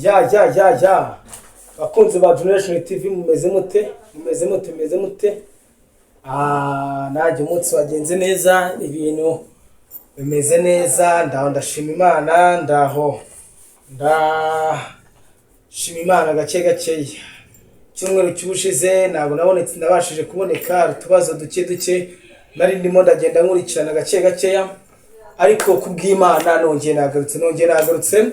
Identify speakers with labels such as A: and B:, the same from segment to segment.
A: Ya ya ya ya, bakunzi ba Generation TV, mumeze mute? Mumeze mute? Mumeze mute? Ah, nanjye umunsi wagenze neza, ibintu bimeze neza, ndaho ndashima Imana, ndaho ndashima Imana gake gakeya. Icyumweru cy'ubushize ntabwo nabonetse, nabashije kuboneka, hari utubazo duke duke nari ndimo ndagenda nkurikirana gake gakeya, ariko kubw'Imana nongeye nagarutse, nongeye nagarutse,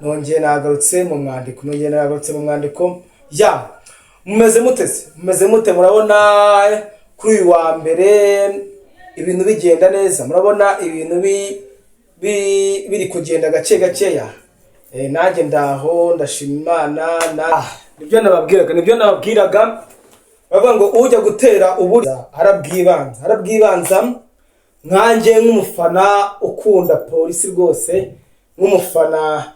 A: nongeye nagarutse mu mwandiko, nongeye nagarutse mu mwandiko. Ya, mumeze mute se? Mumeze mute? Murabona kuri uyu wa mbere ibintu bigenda neza? Murabona ibintu biri kugenda gake gakeya? Nanjye ndaho ndashima Imana. Nibyo nababwiraga, nibyo nababwiraga. Bavuga ngo ujya gutera uburyo arabwibanza, arabwibanza. Nkanjye nk'umufana ukunda Polisi rwose, nk'umufana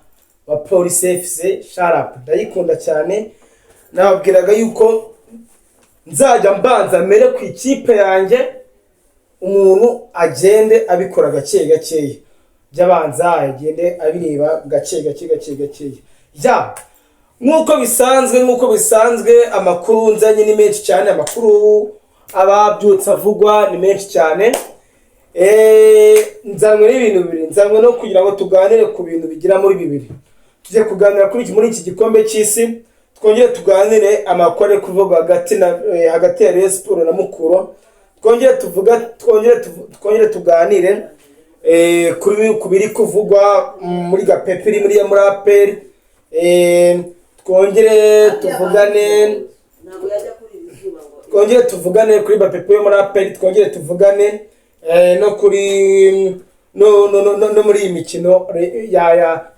A: wa Polisi FC sharapu, ndayikunda cyane. Nababwiraga yuko nzajya mbanza mbere ku ikipe yanjye, umuntu agende abikora gake gakeya, jya abanza agende abireba gake gake, gake gakeya. Ya, nk'uko bisanzwe, nk'uko bisanzwe, amakuru nzanye ni menshi cyane, amakuru ababyutse avugwa ni menshi cyane. Nzanywe n'ibintu bibiri, nzanywe no kugira ngo tuganire ku bintu bigera muri bibiri. Tujye kuganira kuri iki, muri iki gikombe cy'isi, twongere tuganire amakuru ari kuvugwa hagati ya Rayon Sport na Mukura, twongere tuvuga, twongere tuganire ku biri kuvugwa muri gapepe iri muri APR, twongere tuvugane
B: Ntabwo yajya kuri iri zuba ngo
A: twongere tuvugane kuri bapepe yo muri APR, twongere tuvugane no kuri no no no, no, no muri iyi mikino ya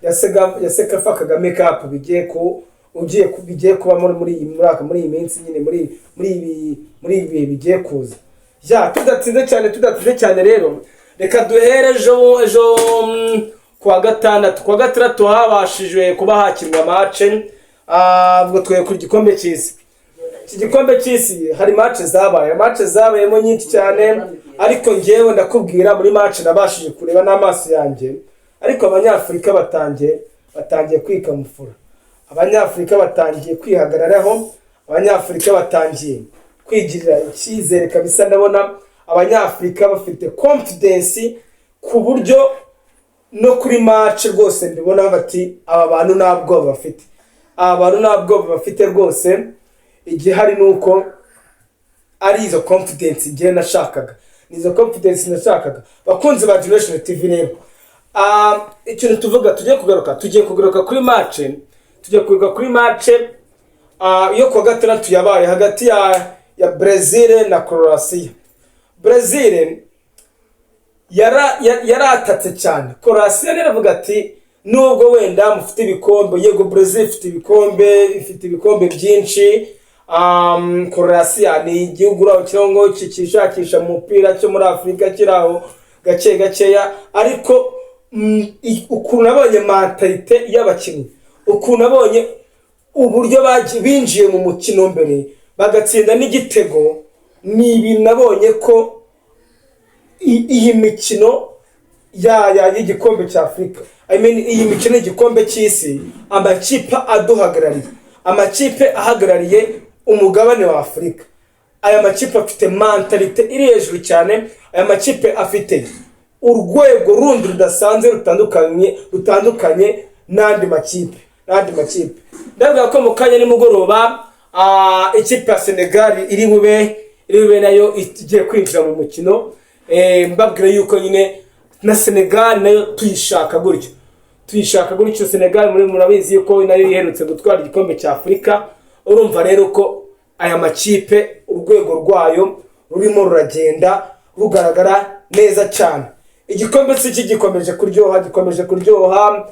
A: CECAFA Kagame Cup bigiye ku ugiye ku- bigiye kuba muri iyi minsi nyine, muri ibi bihe bigiye kuza. Ya, tudatinze cyane, tudatinze cyane rero, reka duhere ejo kuwa gatandatu. Kuwa gatandatu habashije kuba hakinwa match. Ubwo twe ku gikombe cy'isi, iki gikombe cy'isi, hari match zabaye, match zabayemo nyinshi cyane, ariko njyewe ndakubwira muri match nabashije kureba n'amaso yanjye, ariko Abanyafurika batangiye kwikamufura, Abanyafurika batangiye kwihagararaho, Abanyafurika batangiye kwigirira icyizere kabisa. Ndabona Abanyafurika bafite confidence ku buryo no kuri match rwose mbibona bati: "Aba bantu nta bwoba bafite, aba bantu nta bwoba bafite rwose." Igihari ni uko ari izo confidence ngewe nashakaga, ni izo confidence nashakaga. Bakunzi ba Generation TV rero, ikintu tuvuga, tugiye kugaruka kuri match, tugiye kugaruka kuri match yo kuwa gatandatu yabaye hagati ya Brazil na Croatia. Brazil yaratatse cyane Croatia rero, avuga ati: "Nubwo wenda mufite ibikombe, yego Brazil ifite ibikombe, ifite ibikombe byinshi, Croatia ni igihugu uraho kirongo kikishakisha mu mupira cyo muri Afurika, kiri aho gake gakeya, ariko ukuntu nabonye mentalité y'abakinnyi, ukuntu nabonye uburyo binjiye mu mukino mbere bagatsinda n'igitego, ni ibintu nabonye ko iyi mikino ya y'igikombe cya Afurika, I mean, iyi mikino y'igikombe cy'isi, amakipe aduhagarariye, amakipe ahagarariye umugabane wa Afurika, aya makipe afite mentalité iri hejuru cyane, aya makipe afite urwego rundi rudasanzwe, rutandukanye n'andi makipe. Ndavuga ko mu kanya nimugoroba ikipe ya Senegal iri bube nayo igiye kwinjira mu mukino. Mbabwira yuko nyine na Senegal nayo tuyishaka gutyo, tuyishaka gutyo. Senegal murabizi yuko nayo iherutse gutwara igikombe cya Afurika. Urumva rero ko aya makipe urwego rwayo rurimo ruragenda rugaragara neza cyane. Igikombe si gikomeje kuryoha, gikomeje kuryoha.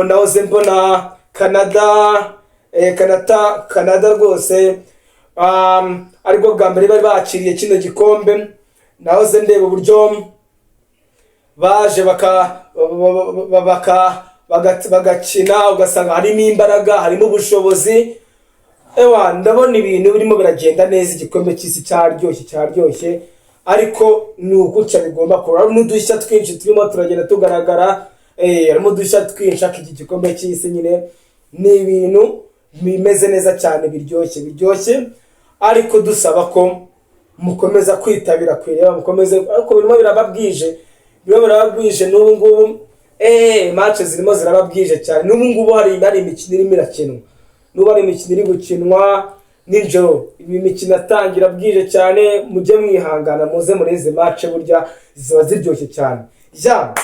A: Nahoze mbona Canada, Canada rwose, aribwo bwa mbere bari bakiriye kino gikombe. Nahoze ndeba uburyo baje bagakina, ugasanga harimo imbaraga, harimo ubushobozi. Ewa, ndabona ibintu birimo biragenda neza. Igikombe cy'isi cyaryoshye, cyaryoshye, ariko ni ukutya bigomba kuba. Harimo n'udushya twinshi turimo turagenda tugaragara, harimo udushya twinshi, ariko iki gikombe cy'isi nyine Ni ibintu bimeze neza cyane, biryoshye, biryoshye, ariko dusaba ko mukomeza kwitabira kuyireba, mukomeze. Ariko birimo biraba bwije, birimo biraba bwije n'ubu ngubu. Match zirimo ziraba bwije cyane n'ubu ngubu. Hari imikino irimo irakinwa n'ubu, hari imikino iri gukinwa nijoro, iyi mikino atangira bwije cyane. Mujye mwihangana muze muri izi match, burya ziba ziryoshye cyane. Ya,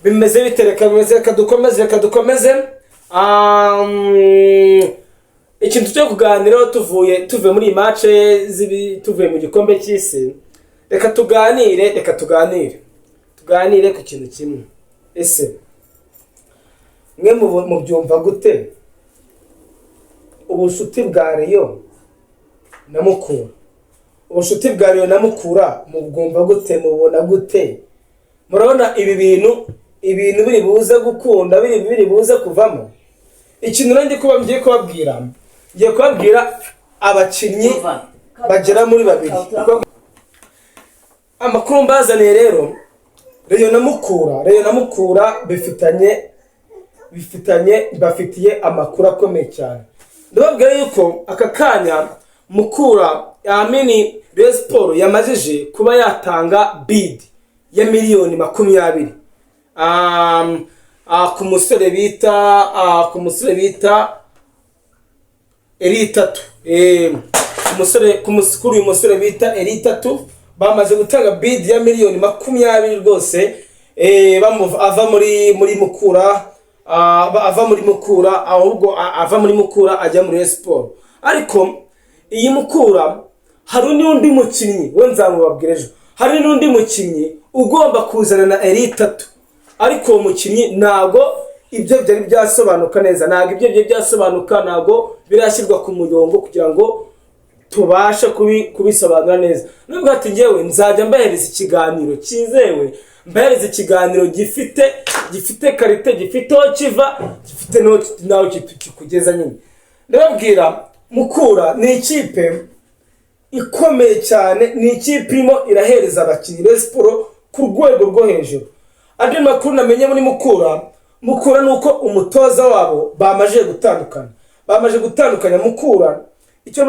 A: bimeze bite? Reka bimeze, reka dukomeze, reka dukomeze. Ikintu cyo kuganiraho, tuvuye muri iyi match tuvuye mu gikombe cy'isi, reka tuganire, reka tuganire ku kintu kimwe. Ese mwe mubyumva gute, ubushuti bwa Rayon na Mukura? Ubushuti bwa Rayon na Mukura mubwumva gute? Mubona gute? Murabona ibi bintu, ibintu biri buze gukunda, biri buze kuvamo? Ikintu rero ndi kuba ngiye kubabwira, ngiye kubabwira abakinnyi bagera muri babiri. Amakuru mbazaniye rero, Rayon na Mukura, Rayon na Mukura bifitanye bafitiye amakuru akomeye cyane. Ndababwira yuko aka kanya Mukura amini Rayon Sport yamajije kuba yatanga bid ya miliyoni 20 ku musore bita Eritatu. Umusore kuri uyu musore bita Eritatu bamaze gutanga bid ya miliyoni 20 rwose. Ava muri Mukura, ava muri Mukura, ahubwo ava muri Mukura ajya muri Rayon Sport. Ariko iyi Mukura hari n'undi mukinnyi we nzamubabwira ejo. Hari n'undi mukinnyi ugomba kuzana na Eritatu, ariko uwo mukinnyi ntabwo ibyo byari byasobanuka neza, ntabwo ibyo byari byasobanuka, ntabwo birashyirwa ku murongo kugira ngo tubashe kubisobanura neza. Nubwo ati ngewe nzajya mbahereza ikiganiro cyizewe, mbahereza ikiganiro gifite qualité, gifite aho kiva, gifite n'aho kikugeza nyine. Ndababwira, Mukura ni ikipe ikomeye cyane, ni ikipe irimo irahereza abakinnyi ba siporo ku rwego rwo hejuru. Andi makuru namenye muri Mukura, Mukura ni uko umutoza wabo bamaze gutandukana, bamaze gutandukanya Mukura. Icyo